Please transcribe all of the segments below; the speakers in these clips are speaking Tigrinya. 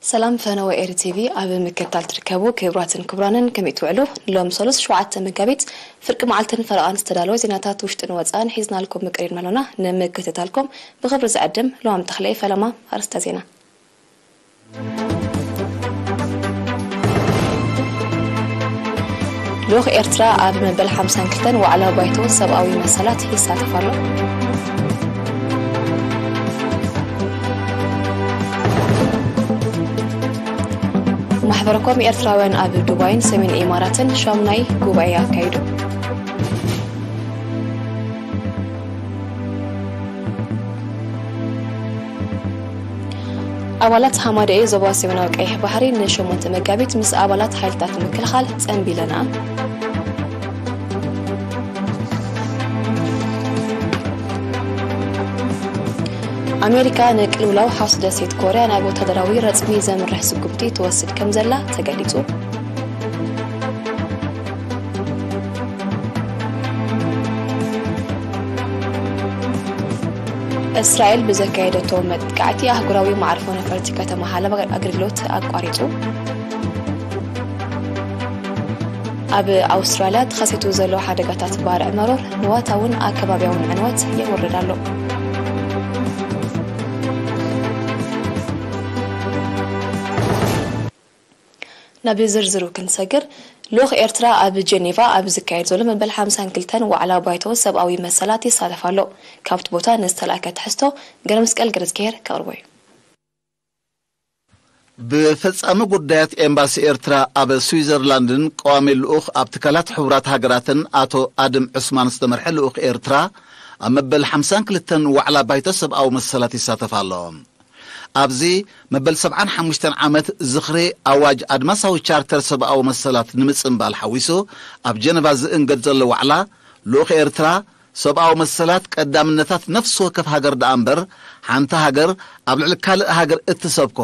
ሰላም ፈነወ ኤሪ ቲቪ ኣብ ምክትታል ትርከቡ ክቡራትን ክቡራንን፣ ከመይ ትውዕሉ? ንሎም ሰሉስ ሸውዓተ መጋቢት ፍርቂ መዓልትን ፈረቓን ዝተዳለወ ዜናታት ውሽጥን ወጻእን ሒዝናልኩም ቀሪብና ኣሎና። ንምክትታልኩም ብኽብሪ ዝዕድም ለዋም ተኽለየ። ፈለማ ኣርእስተ ዜና። ልኡኽ ኤርትራ ኣብ መበል ሓምሳን ክልተን ዋዕላ ባይቶ ሰብኣዊ መሰላት ይሳተፍ ኣሎ። ማሕበረኮም ኤርትራውያን ኣብ ዱባይን ሰሜን ኢማራትን ሻሙናይ ጉባኤ ኣካይዱ። ኣባላት ሃማደኤ ዞባ ሰሜናዊ ቀይሕ ባሕሪ ንሸሞንተ መጋቢት ምስ ኣባላት ሓይልታት ምክልኻል ጸንቢለና። ኣሜሪካ ንቅልውላው ሓውሲ ደሴት ኮርያ ናብ ወታደራዊ ረጽሚ ዘምርሕ ስጉምቲ ትወስድ ከም ዘላ ተገሊጹ። እስራኤል ብዘካየደቶ መጥቃዕቲ ኣህጉራዊ መዓርፎ ነፈርቲ ከተማ ሃለብ ኣገልግሎት ኣቋሪጹ። ኣብ ኣውስትራልያ ተኸሲቱ ዘሎ ሓደጋታት ባርዕ መሮር ንዋታውን ኣከባቢያውን ዕንወት የውርድ ኣሎ። ናብ ዝርዝሩ ክንሰግር፣ ልኡኽ ኤርትራ ኣብ ጀኔቫ ኣብ ዝካየድ ዘሎ መበል ሓምሳን ክልተን ዋዕላ ባይቶ ሰብኣዊ መሰላት ይሳተፍ ኣሎ። ካብቲ ቦታ ንዝተላእከ ትሕዝቶ ገረመስቀል ገረዝግሄር ከቕርቦ እዩ። ብፈጻሚ ጉዳያት ኤምባሲ ኤርትራ ኣብ ስዊዘርላንድን ቀዋሚ ልኡኽ ኣብ ትካላት ሕቡራት ሃገራትን ኣቶ ኣድም ዑስማን ዝተመርሐ ልኡኽ ኤርትራ ኣብ መበል ሓምሳን ክልተን ዋዕላ ባይቶ ሰብኣዊ መሰላት ይሳተፍ ኣሎ። ኣብዚ መበል ሰብዓን ሓሙሽተን ዓመት ዝኽሪ ኣዋጅ ኣድማሳዊ ቻርተር ሰብኣዊ መሰላት ንምጽንባል ሓዊሱ ኣብ ጀነቫ ዝእንገድ ዘሎ ዋዕላ፣ ልኡኽ ኤርትራ ሰብኣዊ መሰላት ቀዳምነታት ነፍሲ ወከፍ ሃገር ደኣ እምበር፣ ሓንቲ ሃገር ኣብ ልዕሊ ካልእ ሃገር እትሰብኮ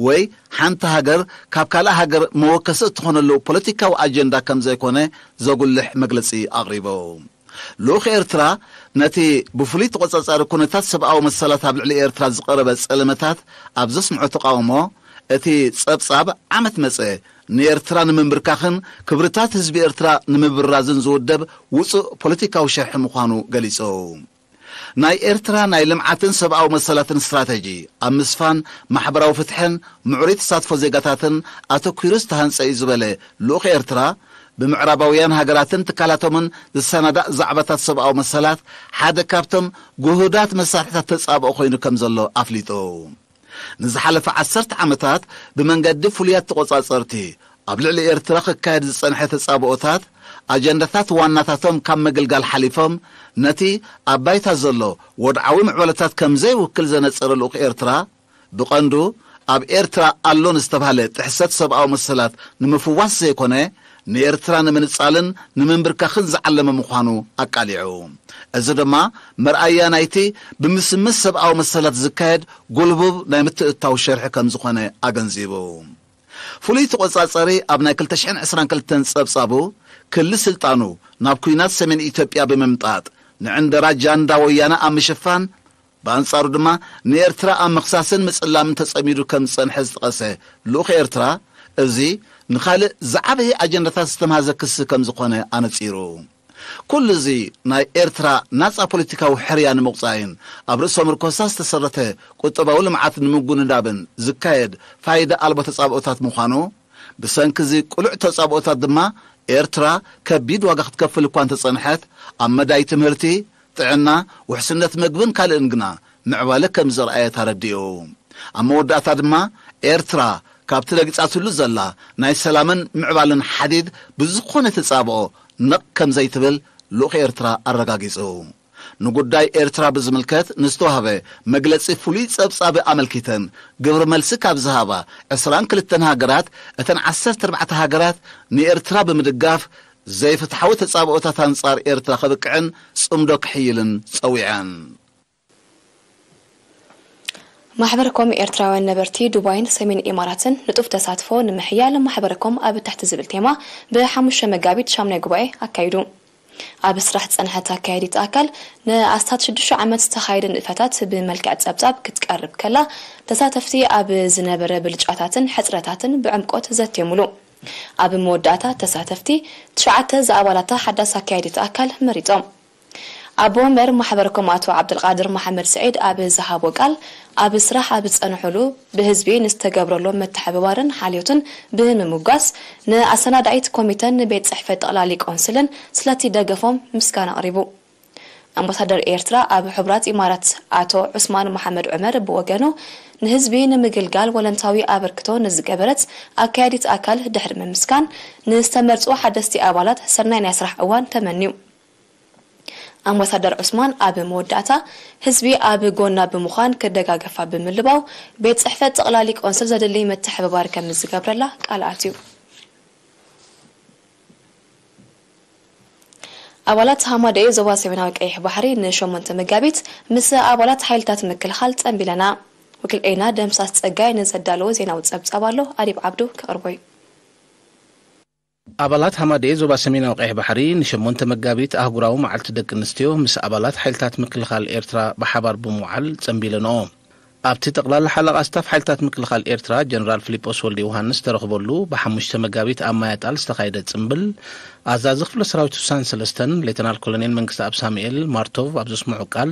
ወይ ሓንቲ ሃገር ካብ ካልእ ሃገር መወከሲ እትኾነሉ ፖለቲካዊ ኣጀንዳ ከም ዘይኮነ ዘጉልሕ መግለጺ ኣቕሪቡ። ልኡኽ ኤርትራ ነቲ ብፍሉይ ተቖጻጻሪ ኩነታት ሰብኣዊ መሰላት ኣብ ልዕሊ ኤርትራ ዝቐረበ ጸለመታት ኣብ ዘስምዖ ተቓውሞ፣ እቲ ጸብጻብ ዓመት መጸ ንኤርትራ ንምንብርካኽን ክብርታት ህዝቢ ኤርትራ ንምብራዝን ዝውደብ ውጹእ ፖለቲካዊ ሸርሒ ምዃኑ ገሊጹ። ናይ ኤርትራ ናይ ልምዓትን ሰብኣዊ መሰላትን ስትራተጂ ኣብ ምስፋን ማሕበራዊ ፍትሕን ምዕሩይ ተሳትፎ ዜጋታትን ኣተኲሩ ዝተሃንጸ እዩ ዝበለ ልኡኽ ኤርትራ፣ ብምዕራባውያን ሃገራትን ትካላቶምን ዝሰናዳእ ዛዕባታት ሰብኣዊ መሰላት ሓደ ካብቶም ግሁዳት መሳርሕታት ተጻብኦ ኮይኑ ከም ዘሎ ኣፍሊጡ። ንዝሓለፈ ዓሰርተ ዓመታት ብመንገዲ ፍሉያት ተቖጻጸርቲ ኣብ ልዕሊ ኤርትራ ክካየድ ዝጸንሐ ተጻብኦታት፣ ኣጀንዳታት ዋናታቶም ካብ ምግልጋል ሓሊፎም፣ ነቲ ኣብ ባይታ ዘሎ ወድዓዊ ምዕባለታት ከም ዘይውክል ዘነጸረ ልኡኽ ኤርትራ፣ ብቐንዱ ኣብ ኤርትራ ኣሎ ንዝተባህለ ጥሕሰት ሰብኣዊ መሰላት ንምፍዋስ ዘይኮነ፣ ንኤርትራ ንምንጻልን ንምንብርካኽን ዝዓለመ ምዃኑ ኣቃሊዑ። እዚ ድማ መርኣያ ናይቲ ብምስምስ ሰብኣዊ መሰላት ዝካየድ ጉልቡብ ናይ ምትእትታው ሸርሒ ከም ዝኾነ ኣገንዚቡ። ፍሉይ ተቖጻጸሪ ኣብ ናይ ክልተ ሽሕን ዕስራን ክልተን ጸብጻቡ፣ ክሊ ስልጣኑ ናብ ኲናት ሰሜን ኢትዮጵያ ብምምጣጥ፣ ንዕንደራ ጃንዳ ወያነ ኣብ ምሽፋን፣ ብኣንጻሩ ድማ ንኤርትራ ኣብ ምኽሳስን ምጽላምን ተጸሚዱ ከም ዝጸንሐ ዝጠቐሰ ልኡኽ ኤርትራ፣ እዚ ንኻልእ ዝዓበየ ኣጀንዳታት ዝተምሃዘ ክሲ ከም ዝኾነ ኣነጺሩ። ኩሉ እዚ ናይ ኤርትራ ናጻ ፖለቲካዊ ሕርያ ንምቑጻይን ኣብ ርእሰ ምርኮሳ ዝተሰረተ ቁጠባዊ ልምዓት ንምጉንዳብን ዝካየድ ፋይዳ ኣልቦ ተጻብኦታት ምዃኑ፣ ብሰንኪ እዚ ቅሉዕ ተጻብኦታት ድማ ኤርትራ ከቢድ ዋጋ ክትከፍል እኳ እንተጸንሐት፣ ኣብ መዳይ ትምህርቲ፣ ጥዕና፣ ውሕስነት መግብን ካልእን ግና ምዕባለ ከም ዘርኣየት ኣረዲኡ። ኣብ መወዳእታ ድማ ኤርትራ ካብቲ ረጊጻትሉ ዘላ ናይ ሰላምን ምዕባለን ሓዲድ ብዝኾነ ተጻብኦ ነቕ ከም ዘይትብል ልኡኽ ኤርትራ ኣረጋጊጹ። ንጉዳይ ኤርትራ ብዝምልከት ንዝተዋህበ መግለጺ ፍሉይ ጸብጻቢ ኣመልኪተን ግብሪ መልሲ ካብ ዝሃባ ዕስራን ክልተን ሃገራት፣ እተን ዓሰርተ ኣርባዕተ ሃገራት ንኤርትራ ብምድጋፍ ዘይፍትሓዊ ተጻብኦታት ኣንጻር ኤርትራ ከብቅዕን ጽምዶ ክሕይልን ጸዊዐን። ማሕበረኮም ኤርትራውያን ነበርቲ ዱባይን ሰሜን ኢማራትን ንጡፍ ተሳትፎ ንምሕያል ማሕበረኮም ኣብ ትሕቲ ዝብል ቴማ ብሓሙሽተ መጋቢት ሻሙናይ ጉባኤ ኣካይዱ። ኣብ ስራሕ ዝጸንሐት ኣካያዲት ኣካል ንኣስታት ሽዱሽተ ዓመት ዝተኻየደ ንጥፈታት ብመልክዕ ጸብጻብ ክትቀርብ ከላ፣ ተሳተፍቲ ኣብ ዝነበረ ብልጫታትን ሕጽረታትን ብዕምቆት ዘትየሙሉ። ኣብ መወዳእታ ተሳተፍቲ ትሽዓተ ዝኣባላታ ሓዳስ ኣካያዲት ኣካል መሪጾም። ኣቦ ወንበር ማሕበርኩም ኣቶ ዓብደልቃድር መሓመድ ስዒድ ኣብ ዝሃቦ ቃል፣ ኣብ ስራሕ ኣብ ዝጸንሕሉ ብህዝቢ ንዝተገብረሎም መተሓብባርን ሓልዮትን ብምምጓስ፣ ንኣሰናዳኢት ኮሚተን ንቤት ጽሕፈት ጠቕላሊ ቆንስልን ስለቲ ደገፎም ምስጋና ኣቕሪቡ። ኣምባሳደር ኤርትራ ኣብ ሕቡራት ኢማራት ኣቶ ዑስማን መሓመድ ዑመር ብወገኑ፣ ንህዝቢ ንምግልጋል ወለንታዊ ኣበርክቶ ንዝገበረት ኣካያዲት ኣካል ድሕሪ ምምስጋን፣ ንዝተመርጹ ሓደስቲ ኣባላት ሰናይ ናይ ስራሕ እዋን ተመንዩ። ኣምባሳደር ዑስማን ኣብ መወዳእታ፣ ህዝቢ ኣብ ጎና ብምዃን ክደጋገፋ ብምልባው፣ ቤት ጽሕፈት ጠቕላሊ ቆንስል ዘድሊ ምትሕብባር ከም ዝገብረላ ቃል ኣትዩ። ኣባላት ሃማደኤ ዞባ ሰሜናዊ ቀይሕ ባሕሪ ንሸሞንተ መጋቢት ምስ ኣባላት ሓይልታት ምክልኻል ጸንቢለና። ወኪል ኤና ደምሳስ ጸጋይ ንዘዳለዎ ዜናዊ ጸብጻብ ኣሎ፣ ኣዲብ ዓብዱ ከቕርቦ እዩ። ኣባላት ሃማደኤ ዞባ ሰሜናዊ ቀይሕ ባሕሪ ንሸሞንተ መጋቢት ኣህጉራዊ መዓልቲ ደቂ ኣንስትዮ ምስ ኣባላት ሓይልታት ምክልኻል ኤርትራ ብሓባር ብምውዓል ጸንቢለንኦ። ኣብቲ ጠቕላላ ሓለቓ ስታፍ ሓይልታት ምክልኻል ኤርትራ ጀነራል ፊሊጶስ ወልደ ዮሃንስ ዝተረኽበሉ ብሓሙሽተ መጋቢት ኣብ ማያጣል ዝተኻየደ ጽምብል፣ ኣዛዚ ክፍለ ሰራዊት ስሳን ሰለስተን ሌተናል ኮሎኔል መንግስተኣብ ሳሙኤል ማርቶቭ ኣብ ዘስምዖ ቃል፣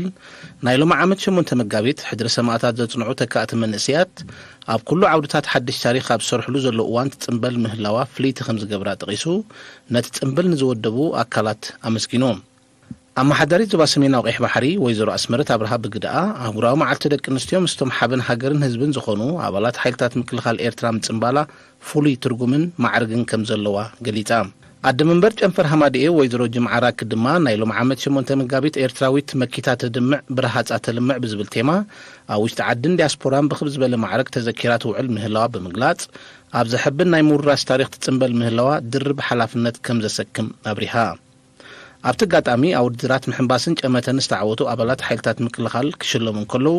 ናይ ሎሚ ዓመት ሸሞንተ መጋቢት ሕድሪ ሰማእታት ዘጽንዑ ተካእቲ መንእሰያት ኣብ ኩሉ ዓውድታት ሓድሽ ታሪኽ ኣብ ዝሰርሕሉ ዘለዉ እዋን ትጽምበል ምህላዋ ፍልይቲ ከም ዝገብራ ጠቒሱ፣ ነቲ ጽምብል ንዝወደቡ ኣካላት ኣመስጊኑ። ኣመሓዳሪት ዞባ ሰሜናዊ ቀይሕ ባሕሪ ወይዘሮ ኣስመረት ኣብርሃ ብግደኣ፣ ኣህጉራዊ መዓልቲ ደቂ ኣንስትዮ ምስቶም ሓበን ሃገርን ህዝብን ዝኾኑ ኣባላት ሓይልታት ምክልኻል ኤርትራ ምጽምባላ ፍሉይ ትርጉምን ማዕርግን ከም ዘለዋ ገሊጻ። ኣደ መንበር ጨንፈር ሃማደኤ ወይዘሮ ጅምዓ ራኪ ድማ፣ ናይ ሎም ዓመት ሸሞንተ መጋቢት ኤርትራዊት መኪታ ተድምዕ ብረሃጻ ተልምዕ ብዝብል ቴማ፣ ኣብ ውሽጢ ዓድን ዲያስፖራን ብኽብ ዝበለ ማዕረግ ተዘኪራ ትውዕል ምህላዋ ብምግላጽ፣ ኣብ ዘሐብን ናይ ምውራስ ታሪኽ ትጽምበል ምህላዋ ድርብ ሓላፍነት ከም ዘሰክም ኣብሪሃ። ኣብቲ ኣጋጣሚ፣ ኣብ ውድድራት ምሕንባስን ጨመተን ዝተዓወቱ ኣባላት ሓይልታት ምክልኻል ክሽለሙ እንከለዉ፣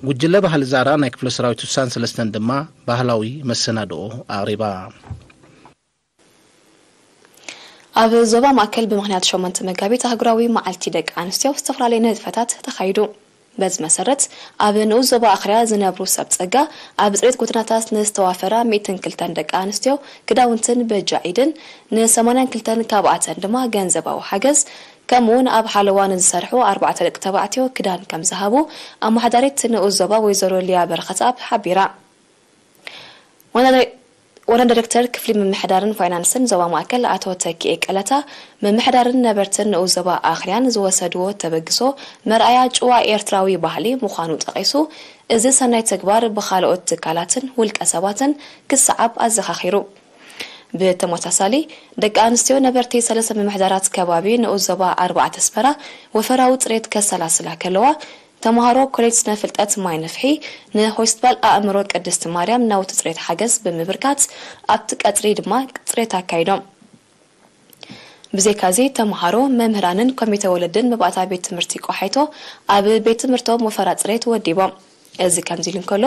ጉጅለ ባህሊ ዛራ ናይ ክፍለ ሰራዊት ስሳን ሰለስተን ድማ ባህላዊ መሰናድኦ ኣቕሪባ። ኣብ ዞባ ማእከል ብምኽንያት ሸሞንተ መጋቢት ኣህጉራዊ መዓልቲ ደቂ ኣንስትዮ ዝተፈላለዩ ንጥፈታት ተኻይዱ። በዚ መሰረት፣ ኣብ ንኡስ ዞባ ኣኽርያ ዝነብሩ ሰብ ጸጋ ኣብ ጽሬት ጎደናታት ንዝተዋፈራ ሚእትን ክልተን ደቂ ኣንስትዮ ክዳውንትን በጃ ኢድን፣ ንሰማንያን ክልተን ካብኣተን ድማ ገንዘባዊ ሓገዝ፣ ከምኡውን ኣብ ሓለዋ ንዝሰርሑ ኣርባዕተ ደቂ ተባዕትዮ ክዳን ከም ዝሃቡ ኣመሓዳሪት ንኡስ ዞባ ወይዘሮ ሊያ በረኸትኣብ ሓቢራ። ዋና ዳይ-፣ ዋና ዳይሬክተር ክፍሊ ምምሕዳርን ፋይናንስን ዞባ ማእከል ኣቶ ተኪኤ ቀለታ፣ ምምሕዳርን ነበርትን ንኡስ ዞባ ኣኽርያን ዝወሰድዎ ተበግሶ መርኣያ ጭዋ ኤርትራዊ ባህሊ ምዃኑ ጠቒሱ፣ እዚ ሰናይ ተግባር ብኻልኦት ትካላትን ውልቀ ሰባትን ክሰዓብ ኣዘኻኺሩ። ብተመሳሳሊ፣ ደቂ ኣንስትዮ ነበርቲ ሰለስተ ምምሕዳራት ከባቢ ንኡስ ዞባ ኣርባዕተ ኣስመራ ወፈራዊ ጽሬት ከሰላስላ ከለዋ፣ ተምሃሮ ኮሌጅ ስነ ፍልጠት ማይ ነፍሒ ንሆስፒታል ኣእምሮ ቅድስቲ ማርያም ናውቲ ጽሬት ሓገዝ ብምብርካት ኣብቲ ቀጽሪ ድማ ጽሬት ኣካይዶም። ብዘይካዚ ተምሃሮ፣ መምህራንን ኮሚተ ወለድን መባእታ ቤት ትምህርቲ ቆሓይቶ ኣብ ቤት ትምህርቶም ወፈራ ጽሬት ወዲቦም። እዚ ከምዚ ኢሉ እንከሎ፣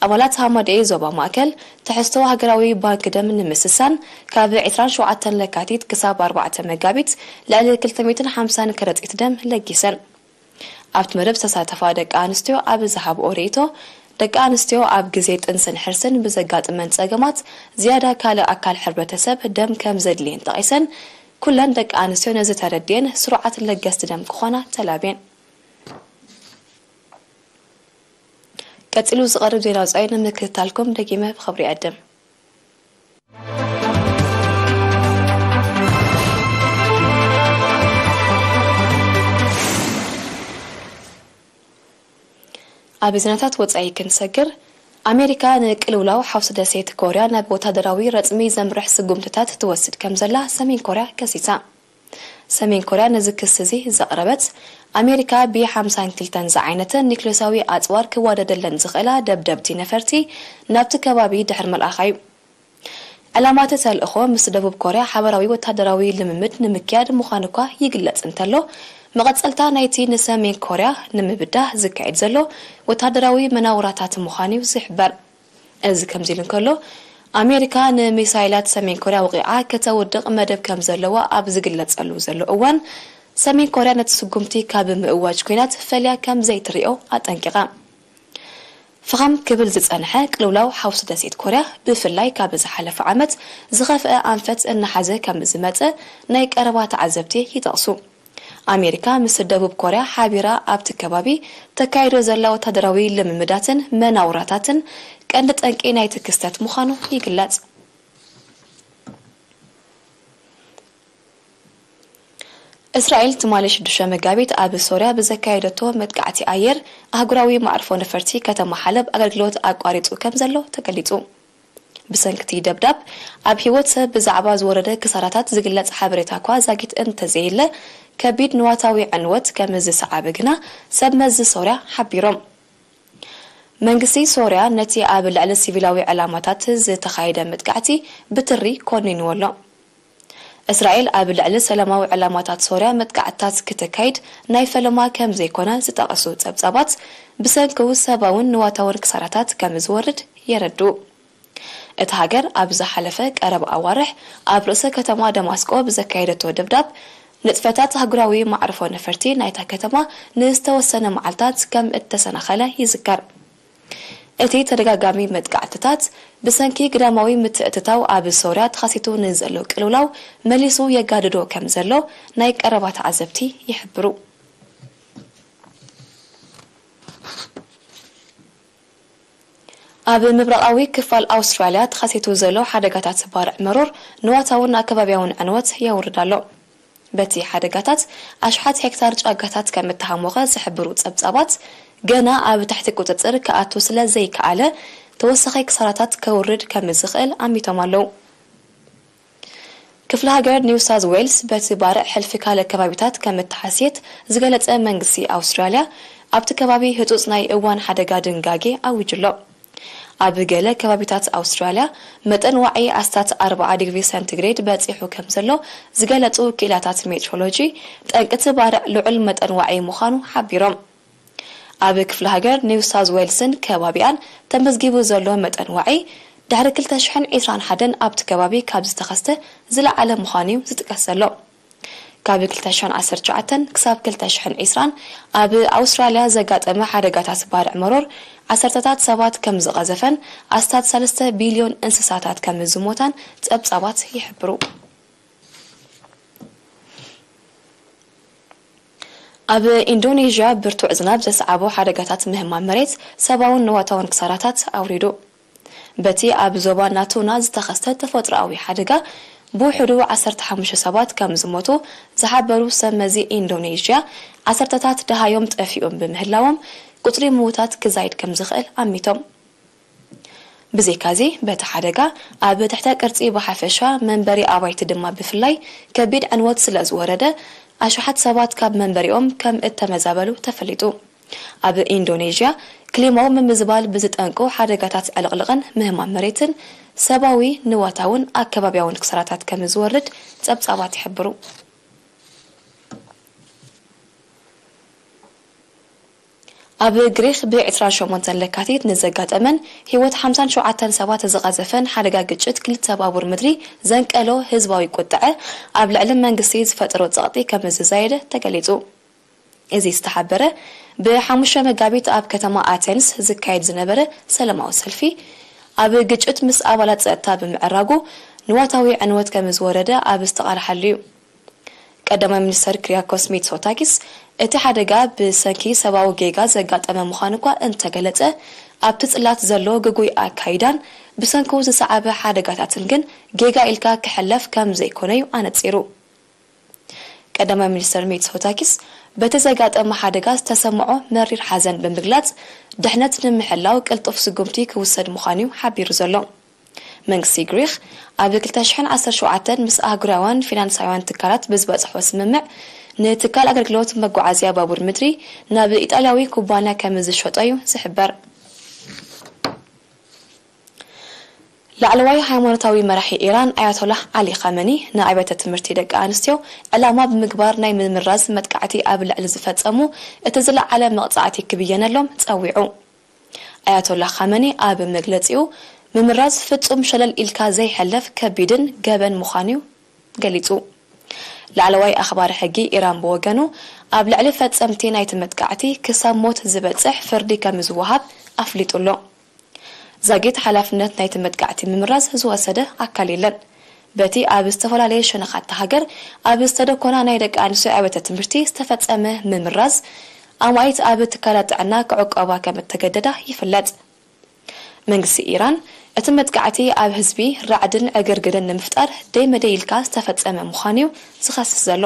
ኣባላት ሃማደኤ ዞባ ማእከል ትሕዝቶ ሃገራዊ ባንክ ደም ንምስሳን ካብ ዕስራን ሸውዓተን ለካቲት ክሳብ ኣርባዕተ መጋቢት ልዕሊ ክልተ ሚእትን ሓምሳን ከረጺት ደም ለጊሰን። ኣብቲ መደብ ዝተሳተፋ ደቂ ኣንስትዮ ኣብ ዝሃብኦ ርእይቶ፣ ደቂ ኣንስትዮ ኣብ ግዜ ጥንስን ሕርስን ብዘጋጥመን ጸገማት ዝያዳ ካልእ ኣካል ሕብረተሰብ ደም ከም ዘድልየን ጠቒሰን፣ ኩለን ደቂ ኣንስትዮ ነዚ ተረዲኤን ስሩዓት ለገስቲ ደም ክኾና ተላብየን። ቀጺሉ ዝቐርብ ዜና ወጻኢ ንምክትታልኩም ደጊመ ብኽብሪ ይዕድም። ኣብ ዜናታት ወጻኢ ክንሰግር፣ ኣሜሪካ ንቅልውላው ሓውሲ ደሴት ኮርያ ናብ ወታደራዊ ረጽሚ ዘምርሕ ስጉምትታት ትወስድ ከም ዘላ ሰሜን ኮርያ ከሲሳ። ሰሜን ኮርያ ነዚ ክሲ እዚ ዘቕረበት፣ ኣሜሪካ ቢ ሓምሳን ክልተን ዝዓይነተ ኒክሌሳዊ ኣጽዋር ክዋደደለን ዝኽእላ ደብደብቲ ነፈርቲ ናብቲ ከባቢ ድሕሪ ምልኣኻ እዩ። ዕላማ እቲ ተልእኾ ምስ ደቡብ ኮርያ ሓበራዊ ወታደራዊ ልምምድ ንምክያድ ምዃኑ እኳ ይግለጽ እንተሎ፣ መቐጸልታ ናይቲ ንሰሜን ኮርያ ንምብዳህ ዝካየድ ዘሎ ወታደራዊ መናውራታት ምዃኑ እዩ ዝሕበር። እዚ ከምዚ ኢሉ እንከሎ፣ ኣሜሪካ ንሚሳይላት ሰሜን ኮርያ ወቒዓ ከተውድቕ መደብ ከም ዘለዋ ኣብ ዝግለጸሉ ዘሎ እዋን፣ ሰሜን ኮርያ ነቲ ስጉምቲ ካብ ምእዋጅ ኲናት ፈልያ ከም ዘይትሪኦ ኣጠንቂቓ። ፍኸም ክብል ዝጸንሐ ቅልውላው ሓውሲ ደሴት ኮርያ፣ ብፍላይ ካብ ዝሓለፈ ዓመት ዝኸፍአ ኣንፈት እናሓዘ ከም ዝመጸ ናይ ቀረባ ተዓዘብቲ ይጠቕሱ። ኣሜሪካ ምስ ደቡብ ኮርያ ሓቢራ ኣብቲ ከባቢ ተካይዶ ዘላ ወታደራዊ ልምምዳትን መናውራታትን ቀንዲ ጠንቂ ናይቲ ክስተት ምዃኑ ይግለጽ። እስራኤል ትማሊ ሽዱሽተ መጋቢት ኣብ ሶርያ ብዘካየደቶ መጥቃዕቲ ኣየር፣ ኣህጉራዊ መዕርፎ ነፈርቲ ከተማ ሓለብ ኣገልግሎት ኣቋሪጹ ከም ዘሎ ተገሊጹ። ብሰንክቲ ደብዳብ ኣብ ህይወት ሰብ ብዛዕባ ዝወረደ ክሳራታት ዝግለጽ ሓበሬታ እኳ ዛጊት እንተዘየለ፣ ከቢድ ንዋታዊ ዕንወት ከም ዝሰዓበ ግና ሰብ መዚ ሶርያ ሓቢሮም። መንግስቲ ሶርያ ነቲ ኣብ ልዕሊ ሲቪላዊ ዕላማታት ዝተኻየደ መጥቃዕቲ ብትሪ ኮኒንዎ ኣሎ። እስራኤል ኣብ ልዕሊ ሰላማዊ ዕላማታት ሶርያ መጥቃዕትታት ክተካይድ ናይ ፈለማ ከም ዘይኮነ ዝጠቐሱ ጸብጻባት፣ ብሰንክኡ ሰብኣውን ንዋታውን ክሳራታት ከም ዝወርድ የረድኡ። እታ ሃገር ኣብ ዝሓለፈ ቀረብ ኣዋርሕ ኣብ ርእሰ ከተማ ደማስቆ ብዘካየደቶ ደብዳብ፣ ንጥፈታት ኣህጉራዊ መዕርፎ ነፈርቲ ናይታ ከተማ ንዝተወሰነ መዓልታት ከም እተሰናኸለ ይዝከር። እቲ ተደጋጋሚ መጥቃዕትታት፣ ብሰንኪ ግዳማዊ ምትእትታው ኣብ ሶርያ ተኸሲቱ ንዘሎ ቅልውላው መሊሱ የጋድዶ ከም ዘሎ ናይ ቀረባ ተዓዘብቲ ይሕብሩ። ኣብ ምብራቓዊ ክፋል ኣውስትራልያ ተኸሲቱ ዘሎ ሓደጋታት ባርዕ መሮር ንዋታውን ኣከባቢያውን ዕንወት የውርድ ኣሎ። በቲ ሓደጋታት ኣሽሓት ሄክታር ጫጋታት ከም እተሃሞኸ ዝሕብሩ ጸብጻባት፣ ገና ኣብ ትሕቲ ቁጽጽር ክኣቱ ስለ ዘይከኣለ፣ ተወሳኺ ክሳራታት ከውርድ ከም ዝኽእል ኣሚቶም ኣለዉ። ክፍለ ሃገር ኒው ሳውዝ ዌልስ በቲ ባርዕ ሕልፊ ካልእ ከባቢታት ከም እተሓስየት ዝገለጸ መንግስቲ ኣውስትራልያ፣ ኣብቲ ከባቢ ህጹጽ ናይ እዋን ሓደጋ ድንጋጌ ኣዊጁ ኣሎ። ኣብ ገለ ከባቢታት ኣውስትራልያ መጠን ዋዒ ኣስታት ኣርብዓ ዲግሪ ሰንቲግሬድ በጺሑ ከም ዘሎ ዝገለጹ ክኢላታት ሜትሮሎጂ፣ ጠንቂ እቲ ባርዕ ልዑል መጠን ዋዒ ምዃኑ ሓቢሮም። ኣብ ክፍለ ሃገር ኒው ሳውዝ ዌልስን ከባቢኣን ተመዝጊቡ ዘሎ መጠን ዋዒ፣ ድሕሪ ክልተ ሽሕን ዕስራን ሓደን ኣብቲ ከባቢ ካብ ዝተኸስተ ዝለዓለ ምዃኑ እዩ ዝጥቀስ ዘሎ። ካብ ክልተ ሽሕን ዓሰርተ ትሽዓተን ክሳብ ክልተ ሽሕን ዕስራን ኣብ ኣውስትራልያ ዘጋጠመ ሓደጋታት ባርዕ መሮር ዓሰርተታት ሰባት ከም ዝቐዘፈን ኣስታት ሰለስተ ቢልዮን እንስሳታት ከም ዝሞታን ጸብጻባት ይሕብሩ። ኣብ ኢንዶኔዥያ ብርቱዕ ዝናብ ዘስዓቦ ሓደጋታት ምህማም መሬት ሰብኣውን ንዋታውን ክሳራታት ኣውሪዱ። በቲ ኣብ ዞባ ናቱና ዝተኸስተ ተፈጥሮኣዊ ሓደጋ ብውሕዱ ዓሰርተ ሓሙሽተ ሰባት ከም ዝሞቱ ዝሓበሩ ሰብ መዚ ኢንዶኔዥያ፣ ዓሰርተታት ደሃዮም ጠፊኦም ብምህላዎም ቁጽሪ ምዉታት ክዛይድ ከም ዝኽእል ኣሚቶም። ብዘይካዚ፣ በቲ ሓደጋ ኣብ ትሕተ ቅርጺ ብሓፈሻ፣ መንበሪ ኣባይቲ ድማ ብፍላይ ከቢድ ዕንወት ስለ ዝወረደ፣ ኣሽሓት ሰባት ካብ መንበሪኦም ከም እተመዛበሉ ተፈሊጡ። ኣብ ኢንዶኔዥያ፣ ክሊማዊ ምምዝባል ብዝጠንቁ ሓደጋታት ዕልቕልቕን ምህማም መሬትን ሰብኣዊ፣ ንዋታውን ኣከባቢያውን ክሳራታት ከም ዝወርድ ጸብጻባት ይሕብሩ። ኣብ ግሪኽ ብ ዕስራን ሸሞንተን ለካቲት ንዘጋጠመን ህይወት ሓምሳን ሸውዓተን ሰባት ዝቐዘፈን ሓደጋ ግጭት ክልተ ባቡር ምድሪ ዘንቀሎ ህዝባዊ ቁጥዐ ኣብ ልዕሊ መንግስቲ ዝፈጠሮ ጸቕጢ ከም ዝዛየደ ተገሊጹ። እዚ ዝተሓበረ ብሓሙሽተ መጋቢት ኣብ ከተማ ኣቴንስ ዝካየድ ዝነበረ ሰላማዊ ሰልፊ፣ ኣብ ግጭት ምስ ኣባላት ጸጥታ ብምዕራጉ ንዋታዊ ዕንወት ከም ዝወረደ ኣብ ዝተቓልሓሉ እዩ። ቀዳማይ ሚኒስተር ክሪያኮስ ሚትሶታኪስ፣ እቲ ሓደጋ ብሰንኪ ሰብኣዊ ጌጋ ዘጋጠመ ምዃኑ እኳ እንተገለጸ፣ ኣብቲ ጽላት ዘሎ ግጉይ ኣካይዳን ብሰንኩ ዝሰዓበ ሓደጋታትን ግን ጌጋ ኢልካ ክሕለፍ ከም ዘይኮነ እዩ ኣነጺሩ። ቀዳማይ ሚኒስተር ሚትሶታኪስ፣ በቲ ዘጋጠመ ሓደጋ ዝተሰምዖ መሪር ሓዘን ብምግላጽ፣ ድሕነት ንምሕላው ቅልጡፍ ስጉምቲ ክውሰድ ምዃኑ እዩ ሓቢሩ ዘሎ። መንግስቲ ግሪኽ፣ ኣብ ክልተ ሽሕን ዓሰርተ ሸውዓተን ምስ ኣህጉራውያን ፊናንሳውያን ትካላት ብዝበጽሖ ስምምዕ፣ ንትካል ኣገልግሎት መጓዓዝያ ባቡር ምድሪ ናብ ኢጣልያዊ ኩባንያ ከም ዝሸጦ እዩ ዝሕበር። ላዕለዋይ ሃይማኖታዊ መራሒ ኢራን ኣያቶላህ ዓሊ ኻመኒ፣ ንኣብያተ ትምህርቲ ደቂ ኣንስትዮ ዕላማ ብምግባር ናይ ምምራዝ መጥቃዕቲ ኣብ ልዕሊ ዝፈጸሙ እቲ ዝለዓለ መቕጻዕቲ ክብየነሎም ጸዊዑ። ኣያቶላህ ኻመኒ ኣብ መግለጺኡ፣ ምምራዝ ፍጹም ሸለል ኢልካ ዘይሕለፍ ከቢድን ገበን ምዃኑ እዩ ገሊጹ። ላዕለዋይ ኣኽባሪ ሕጊ ኢራን ብወገኑ፣ ኣብ ልዕሊ ፈጸምቲ ናይቲ መጥቃዕቲ ክሳብ ሞት ዝበጽሕ ፍርዲ ከም ዝወሃብ ኣፍሊጡ ኣሎ። ዛጊት ሓላፍነት ናይቲ መጥቃዕቲ ምምራዝ ዝወሰደ ኣካል የለን። በቲ ኣብ ዝተፈላለየ ሸነኻት እታ ሃገር ኣብ ዝተደኮና ናይ ደቂ ኣንስትዮ ኣብያተ ትምህርቲ ዝተፈጸመ ምምራዝ፣ ኣማኢት ኣብ ትካላት ጥዕና ክዕቀባ ከም እተገደዳ ይፍለጥ። መንግስቲ ኢራን፣ እቲ መጥቃዕቲ ኣብ ህዝቢ ራዕድን ዕግርግርን ንምፍጣር ደይ መደይ ኢልካ ዝተፈጸመ ምዃኑ'ዩ ዝኸስስ ዘሎ።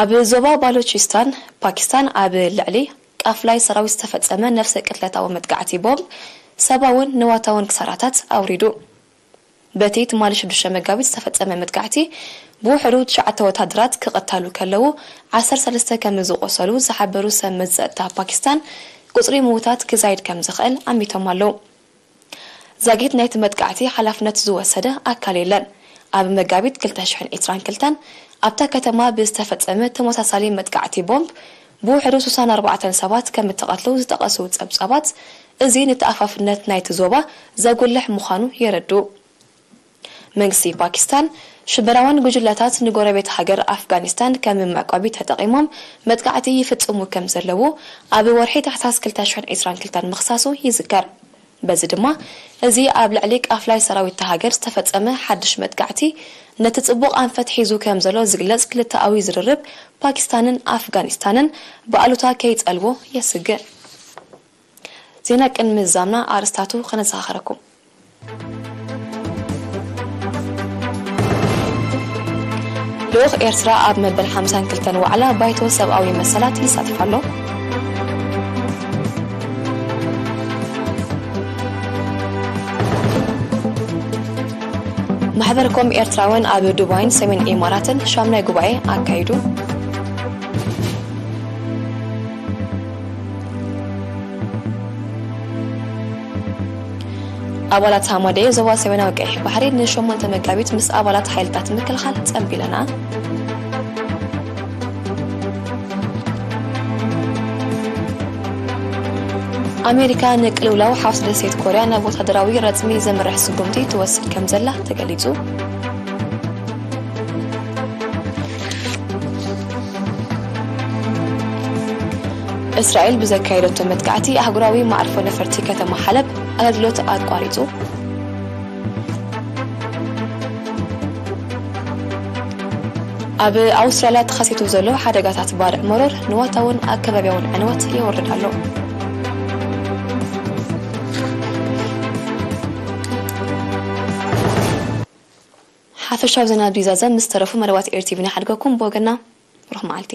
ኣብ ዞባ ባሎቺስታን ፓኪስታን፣ ኣብ ልዕሊ ቃፍላይ ሰራዊት ዝተፈጸመ ነፍሰ ቅትለታዊ መጥቃዕቲ ቦምብ፣ ሰብኣውን ንዋታውን ክሳራታት ኣውሪዱ። በቲ ትማሊ ሽዱሽተ መጋቢት ዝተፈጸመ መጥቃዕቲ፣ ብውሕዱ ትሽዓተ ወታደራት ክቐተሉ ከለዉ፣ ዓሰርተ ሰለስተ ከም ዝቖሰሉ ዝሓበሩ ሰብ መዚ ጸጥታ ፓኪስታን፣ ቁጽሪ ምዉታት ክዛይድ ከም ዝኽእል ኣሚቶም ኣለዉ። ዛጊት ናይቲ መጥቃዕቲ ሓላፍነት ዝወሰደ ኣካል የለን። ኣብ መጋቢት ክልተ ሽሕን ዕስራን ክልተን ኣብታ ከተማ ብዝተፈጸመ ተመሳሳሊ መጥቃዕቲ ቦምብ፣ ብውሕዱ ስሳን ኣርባዕተን ሰባት ከም እተቐትሉ ዝጠቐሱ ጸብጻባት፣ እዚ ንተኣፋፍነት ናይቲ ዞባ ዘጉልሕ ምዃኑ የረድኡ። መንግስቲ ፓኪስታን፣ ሽበራውያን ጉጅለታት ንጎረቤት ሃገር ኣፍጋኒስታን ከም መዕቆቢ ተጠቒሞም መጥቃዕቲ ይፍጽሙ ከም ዘለዉ ኣብ ወርሒ ታሕሳስ ክልተ ሽሕን ዕስራን ክልተን ምኽሳሱ ይዝከር። በዚ ድማ፣ እዚ ኣብ ልዕሊ ቃፍላይ ሰራዊት እታ ሃገር ዝተፈጸመ ሓድሽ መጥቃዕቲ፣ ነቲ ጽቡቕ ኣንፈት ሒዙ ከም ዘሎ ዝግለጽ ክልተኣዊ ዝርርብ ፓኪስታንን ኣፍጋኒስታንን ብኣሉታ ከይጸልዎ የስግእ። ዜና ቅድሚ ምዝዛምና ኣርእስታቱ ከነዘኻኽረኩም። ልኡኽ ኤርትራ ኣብ መበል ሓምሳን ክልተን ዋዕላ ባይቶ ሰብኣዊ መሰላት ይሳተፍ ኣሎ። ማሕበር ኮም ኤርትራውያን ኣብ ዱባይን ሰሜን ኢማራትን ሻምናይ ጉባኤ ኣካይዱ። ኣባላት ሃማደኤ ዞባ ሰሜናዊ ቀይሕ ባሕሪ ንሸሞንተ መጋቢት ምስ ኣባላት ሓይልታት ምክልኻል ጸንቢለና። ኣሜሪካ ንቅልውላው ሓውስ ደሴት ኮርያ ናብ ወታደራዊ ረጽሚ ዘምርሕ ስጉምቲ ትወስድ ከም ዘላ ተገሊጹ። እስራኤል ብዘካየደቶ መጥቃዕቲ ኣህጉራዊ መዓርፎ ነፈርቲ ከተማ ሓለብ ኣገልግሎት ኣቋሪጹ። ኣብ ኣውስትራልያ ተኸሲቱ ዘሎ ሓደጋታት ባርዕ መሮር ንዋታውን ኣከባቢያውን ዕንወት የወርድ ኣሎ። ሓፈሻዊ ዜና ብዛዘም ምስ ተረፉ መደባት ኤር ቲቪ ንሓድገኩም። ብወገና ብሩኽ መዓልቲ።